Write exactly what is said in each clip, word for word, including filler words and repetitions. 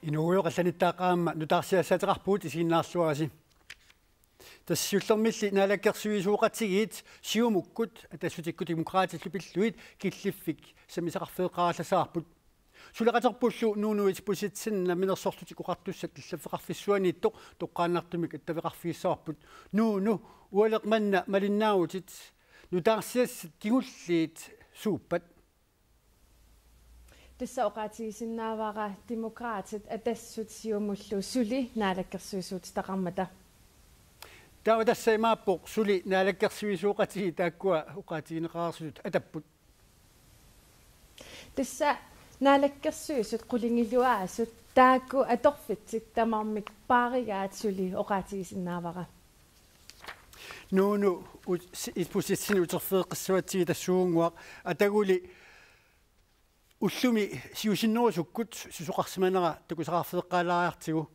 Inuugujoq, allanittaaq aamma nutaarsiassaateqarpugut, isiginnaarluarisi. Tassa siullermilli naalakkersuisooqatigiit Siumukkut, Atassutikkut Demokraatillu pillugit killiffik sammisaqarfeeqqaarallassavarput. Suleqaterpullu Nuunu Isbosethsen Namminersorlutik Oqartussat allaffeqarfissuaniittoq toqqaannartumik attaveqarfigissavarput. Nuunu, ualeq manna malinnaavutit, nutaarsiassat kingulliit suuppat? Tassa oqaatigisinnaavara Demokraatit, Atassut Siumullu suli naalakkersuisuutitaqarmata. Taava tassa imaappoq suli naalakkersuisooqatigiit taakkua oqaatigineqareersutut atapput. Tassa naalakkersuisut qulingiluaasut taakku atorfitsik tamarmik paarigaat suli oqaatigisinnaavara. Nuunu, ut-, s-, Isbosethsen, uterfigeqqissavatsigit tassuunnguaq, ataguli ullumi siusinnerusukkut susoqarsimanera takusaqarfeeqqaalaariartigu.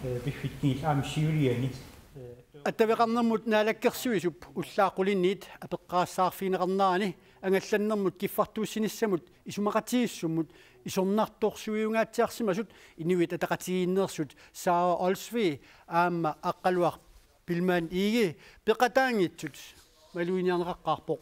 Eh, piffissami aamma siuliani. Eh, attaveqarnermut naalakkersuisup ullaaq qulinniit apeqqarissaarfigineqarnerani angallannermut kiffartuussinissamut isumaqatigiissummut isornartorsiuingaatsiarsimasut Inuit Ataqatigiinneersut Sara Olsvig aamma Aqqaluaq Biilmann Egede peqataanngitsut maluginiarneqaqqaarpoq.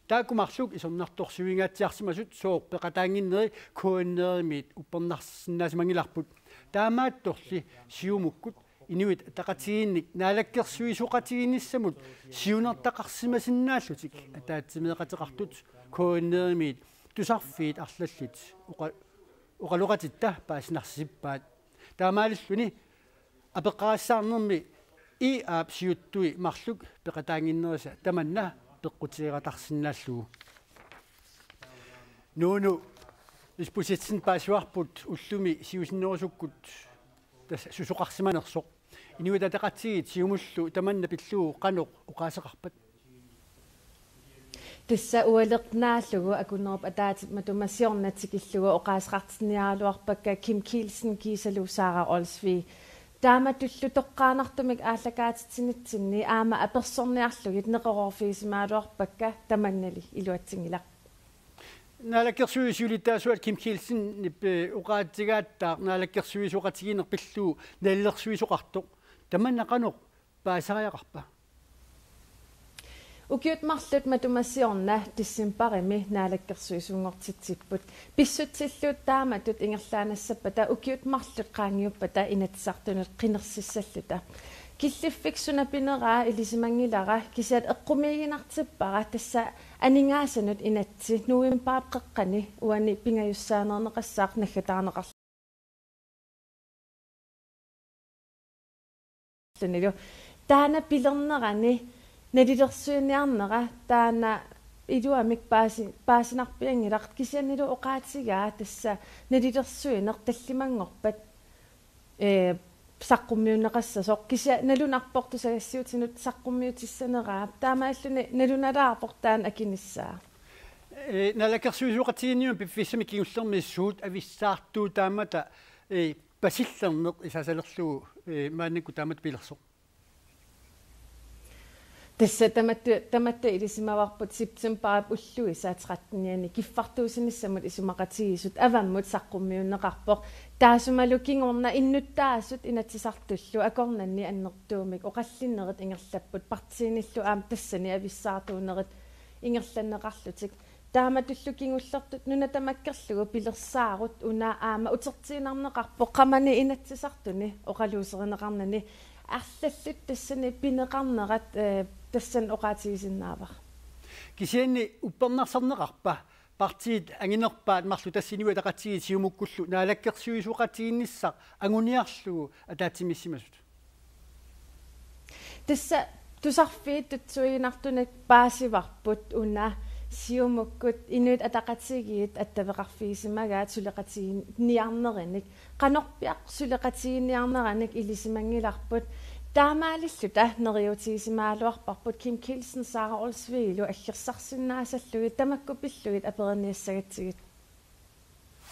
Taakku marluk isornartorsiuingaatsiarsimasut sooq peqataannginneri K N R-imiit uppernarsinnaasimanngilarput. Taamaattorli Siumukkut Inuit Ataqatigiinnik naalakkersuisooqatigiinnissamut siunertaqarsimasinnaallutik ataatsimeeqateqartut K N R-imiit tusarfiit arlallit oqa-, oqaloqatitta paasinarsisippaat. Taamaalilluni apeqqarissaarnermi I A-p siuttui marluk peqataannginnerisa tamanna peqqutigeqatarsinnaallugu. Nuunu Isbosethsen, paasivarput ullumi siusinnerusukkut tassa susoqarsimanersoq. Inuit Ataqatigiit Siumullu tamanna pillugu qanoq oqaaseqarpat? Tassa ualeq naallugu akunnerup ataatsip matuma siorna tikillugu oqaaseqartinniaraluarpakka Kim Kielsen kiisalu Sara Olsvig. Taamatullu toqqaannartumik aallakaatitsinitsinni aamma apersorniarlugit neqeroorfigisimagaluarpakka, tamannali iluatsinngilaq. Naalakkersuisut siulittaasuat Kim Kielsenip, eh, oqaatigaattaa naalakkersuisooqatigiinneq pillugu nalilersuisoqartoq. Tamanna qanoq paasisariaqarpa? Ukiut marluk matuma siorna decembarimi naalakkersuisunngortitsipput. Pissutsillu taamatut ingerlaannassappata ukiut marluk qaangiuppata Inatsisartunut qinersissalluta. Killiffik suna pineraa ilisimanngilara, kisianni eqqumiiginartippara tassa aningaasanut inatsit novembarip qeqqani uani pingajussaaneerneqassaaq naggataarneqarlunilu. Taanna pilernerani nalilersuiniarnera taanna iluamik paasi-, paasinarpianngilaq, kisiannilu oqaatigaa tassa nalilersuineq tallimanngorpat, ee, saqqummiunneqassasoq. Kisianni nalunarpoq tusagassiuutinut saqqummiutissaneraa. Taamaalilluni nalunalaarpoq taanna akinissaa. Ee, naalakkersuisooqatigiinniuna piffissami kingullermi suut avissaartuutaammata, ee, pasillerneq isaasalerlugu, ee, maannakkut taamatut pilersoq? Tassa tamatta, tamatta ilisimavarput septembarip ulluisa trettenianni kiffartuussinissamut isumaqatigiissut avammut saqqummiunneqarpoq. Taassumalu kingorna innuttaasut Inatsisartullu akornanni annertuumik oqallinnerit ingerlapput, partiinillu aamma tassani avissaartuunerit ingerlanneqarlutik. Taamatullu kingullertut nuna tamakkerlugu pilersaarut una aamma utertiinnarneqarpoq qamani Inatsisartuni oqaluuserineqarnani. Arlallit tassani pineqarnerat, eh, tassani oqaatigisinnaavara. Kisianni uppernarsarneqarpa partiit anginerpaat marluk, tassa Inuit Ataqatigiit Siumukkullu, naalakkersuisooqatigiinnissaq anguniarlugu ataatsimiissimasut? Tassa tusarfiit tutsuiginartunik paasivarput una Siumukkut Inuit Ataqatigiit attaveqarfigisimagaat suleqatigiinniarnerinik. Qanorpiaq suleqatigiinniarneranik ilisimanngilarput. Taamaalilluta neriuutigisimagaluarparput Kim Kielsen Sara Olsvigilu aggersarsinnaasallugit tamakku pillugit aperiniassagatsigit.